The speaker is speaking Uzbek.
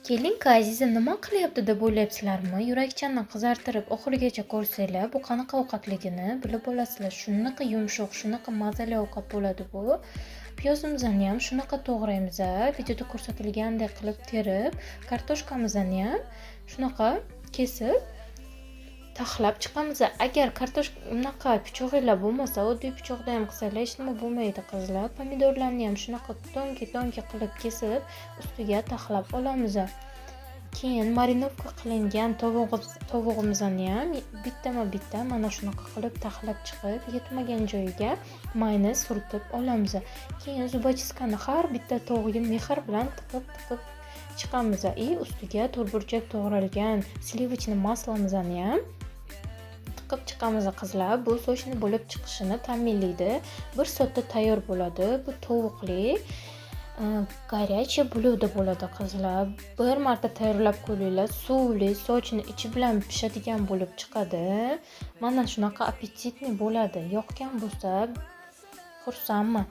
Kelinka Aziza nima qilyapti deb o'ylayapsizlarmi? Yurakchani qizartirib oxirigacha ko'rsanglar, bu qanaqa ovqatligini bilib olasizlar. Shunaqa yumshoq, shunaqa mazali ovqat bo'ladi bu. Piyozimizni ham shunaqa to'g'raymiz, videoda ko'rsatilgandek qilib terib, kartoshkamizni ham shunaqa kesib taxlab chiqamiz. Agar kartoshka unaqa pichog'inglar bo'lmasa, oddiy pichoqda ham qilsanglar hech nima bo'lmaydi, qizlar. Pomidorlarni ham shunaqa тонкий-тонкий qilib kesib, ustiga taxlab olamiz. Keyin мариновка qilingan tovug'imizni ham bittama-bitta mana shunaqa qilib taxlab chiqib, yetmagan joyiga mayni surtib olamiz. Keyin зубочистка ni har bitta tovug'iga mehr bilan tiqib-tiqib chiqamiz и ustiga to'rtburchak to'g'ralgan сливочный масло mizni ham tiqib chiqamiz, qizlar. Bu сочный bo'lib chiqishini ta'minlaydi. 1 soatda tayyor bo'ladi. Bu tovuqli горячий блюдо bo'ladi, qizlar. Bir marta tayyorlab ko'ringlar. Suvli, сочный, ichi bilan pishadigan bo'lib chiqadi. Mana shunaqa аппетитный bo'ladi. Yoqgan bo'lsa, xursandman.